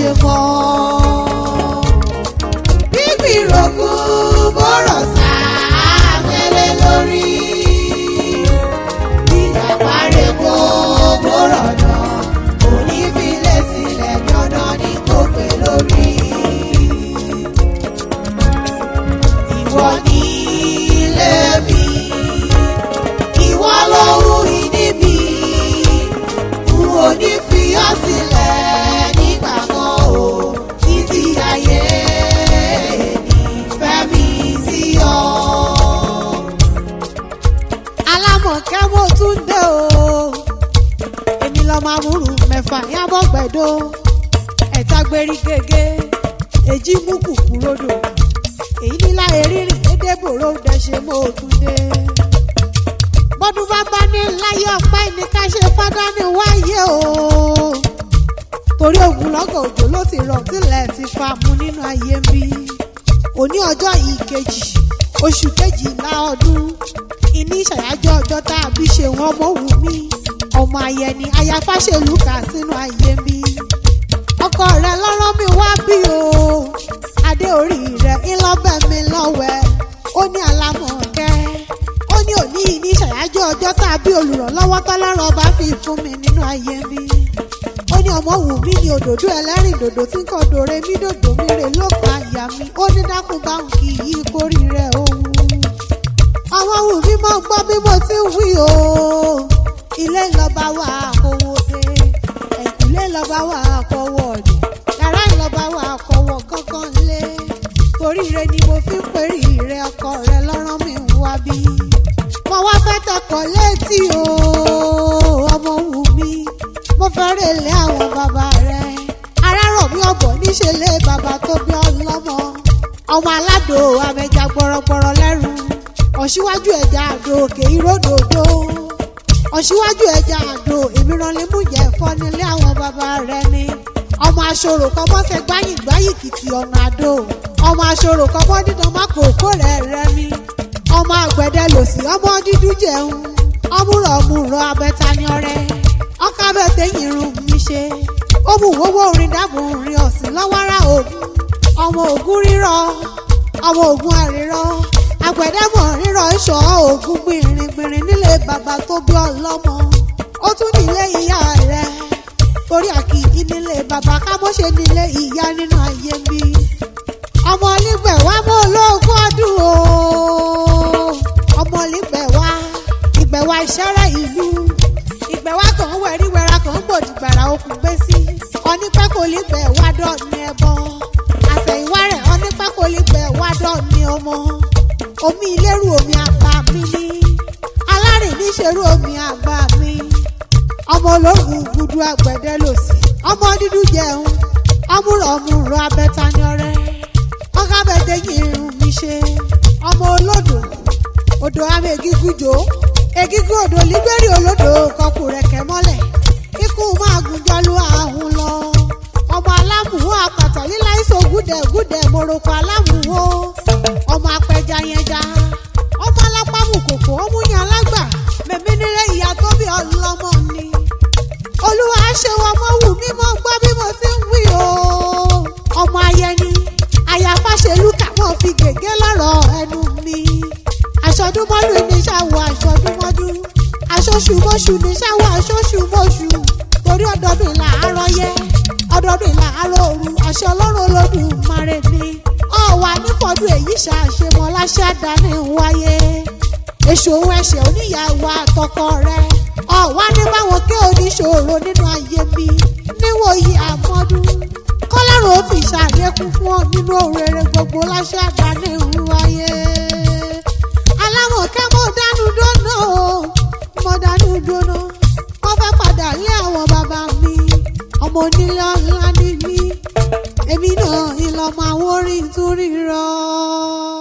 ṣe mọ́. Bíbí ìròkù bọ̀rọ̀ sáà mẹ́lẹ́ lórí. Ìjàpá rẹ̀ kó bọ̀rọ̀ náà, kò ní filẹ̀ sílẹ̀ dandan ní kò pé lórí. Ìwọ ní ilé mi, ìwọ lóhùn ìní mi, n ò ní fi ọ́ sílẹ̀ nígbà kan o, títí ayé nífẹ̀ẹ́ mi sí ọ. Alámọ̀kẹ́ mo tún dé o, èmi lọ́mọ amúrù mẹ́fà yábọ̀ gbẹ̀dọ̀, ẹ̀ta gbérí gègé, èjì mú kùkù rodò, èyí nílá erírìn édébòrò dẹ̀ṣẹ̀ mo tún dé. Bọ́dún bá bá ní láyé ọpẹ́ ní ká ṣe fádá ní wáyé o. Torí ogunlọ́gọ̀ òjò ló ti rọ̀ tílẹ̀ ti fa mu nínú ayé ń bí. Òní ọjọ́ ìkejì, oṣù kejìlá ọdún, ìní ìṣàyájọ́ ọjọ́ tá a bí ṣe wọ́n mọ̀ wù mí. Ọmọ ayẹni ayafáṣelú kà sínú ayé ń bí. Ọkọ rẹ̀ lọ́rọ́ mi wá bí o. Adé orí rẹ̀ ńlọ́bẹ̀ mi lọ́wẹ̀. Ó ní alámọ̀kẹ́. Ó ní òní yìí ní ìṣàyájọ́ ọjọ́ tá a bí olùrànlọ́wọ́ tọ́lọ́rọ̀ ọba fi fún mi nínú ayé mi. Ó ní ọmọ wù mí ní òdòdó ẹlẹ́rìn dòdò tí kò dòre mí dòdò mi rè ló pa àyà mi. Ó ní dákun bá ń kì í kórì rẹ̀ òun. Ọmọ wù mí máa ń gbọ́ bí mo ti ń wí o. Ilé ńlọba wà kówó dé. Ẹ̀kúlé ńlọba wà kọ́wọ́ ọ̀dẹ̀. Yàrá ńlọba wà kọ́wọ́ kankan lé. Torí rẹ ni mo fi ń perí rẹ ọkọ rẹ lọ́rán mi ń wá bí. Mo wá fẹ́ tọkọ̀ létí o, ọmọ wù mí. Mo fẹ́ rèlé àwọn bàbá rẹ̀. Ará rọ̀ mí ọ̀bọ̀ níṣẹ́ lé bàbá tó bí ọlọ́mọ. Ọmọ aládò amẹja gbọrọgbọrọ lẹ́rù. Ọ̀ṣíwájú ẹja àdó òkè ìródòdó. Ọ̀ṣíwájú ẹja àdó èmíràn lè mú jẹ́ ẹ̀fọ́ nílé àwọn bàbá rẹ̀ ni. Ọmọ aṣòro kan mọ́sẹ̀ gbáyìn gbáyìn kìtì ọ̀nà àdó. Ọmọ aṣòro kan mọ́ dídán má kò kó rẹ̀ rẹ̀ mi. Ọmọ àgbẹ̀dẹ lòsì ọmọ dídú jẹun. Ọmúrọ̀ ọmúrọ̀ abẹ́ta ni ọrẹ. Ọkà bẹ́tẹ̀ yìnrún mi ṣe. Ó mú wọ́wọ́ orin dáàbò orin ọ̀sìn lọ́wọ́rá ògún. Ọmọ ògún rírọ̀, ọmọ ògún àrírọ̀. Àgbẹ̀dẹ mọ̀ rírọ̀ ìṣọ́ ògún gbìnrín-gbìnrín nílé bàbá tó bí ọlọ́mọ. Ó tún nílé ìyá rẹ̀. Torí àkìkí nílé bàbá kámọ́ṣe nílé ìyá nínú ayé mi. Ọmọ onígbẹ̀ wá mọ́ ológun ọdún o. Ọmọ onígbẹ̀ wá, ìgbẹ̀ wá ìṣẹ́rẹ́ ìlú. Ìgbẹ̀ wá kàn ń wẹ̀rí wẹ̀ra kàn ń gbòdì gbàrà okùn gbé sí. Onípẹ́ kò lè gbẹ̀ wá dọ̀ni ẹbọ. Àtẹ̀yìnwá rẹ̀ onípẹ́ kò lè gbẹ̀ wá dọ̀ni ọmọ. Omi ìlérú omi àgbà mi ní. Alárìn níṣerú omi àgbà mi. Ọmọ ológun gudu àgbẹ̀dẹ lòsì. Ọmọ dúdú jẹun. Ọmúrọ̀ ọmúrọ̀ abẹ́ta ní ọrẹ́. Ọ̀gá bẹ̀dẹ̀ yìnrún mi ṣe. Ọmọ olódò odò àmì egígúnjò egígún odò lígbérí olódò kọkù rẹ̀kẹ́ mọ́lẹ̀. Ikú máa gùnjọ lu àhùn lọ. Ọmọ alámùhó àpàtà lílá ìṣó gúdẹ̀gúdẹ̀ moroko alámùhó. Ọmọ apẹja yẹnja. Ọmọ alápámù kòkó ọmúyàn alágbà. Mẹ̀mí nílé ìyá tó bí ọlọ́mọ ni. Olúwa ṣe wọ́n mọ́ wù mí mọ́ gbọ́ bí mo ti ń wí o. Ọmọ ayẹni, àyàfáṣelúkà mọ́ fi gègé lọ́rọ̀ ẹnu mi. Aṣọdúnmọ́dún ní ṣàwọ̀ aṣọdúnmọ́dún. Aṣoṣùmọ́ṣù ní ṣàwọ̀ aṣoṣùmọ́ṣù. Torí ọdọọdún làárọ̀ yẹ, ọdọọdún làárọ̀ òru, àṣẹ Ọlọ́run Olódùmarè ni. Ọ̀wà nífọ̀dún èyí ṣàṣemọ́ láṣẹ àdáni wáyé. Èṣù òun ẹ̀ṣẹ̀ oníyàwó àtọkọ rẹ̀. Ọ̀wá ní báwọn ké oníṣòro nínú ayé mi. Níwòyí àmọ́dún. Kọ́lọ́run ó fi ṣàlékún fún ọ nínú òrèrè gbogbo láṣẹ àdáni wáyé. Alámọ̀kẹ́ mo dánú dóná o, mo dánú dóná. Wọ́n fẹ́ padà lé àwọn bàbá mi. Ọmọ onílé ọ̀la ni mí. Èmi náà ìlọ́mọ àwọn orin tún rírọ̀.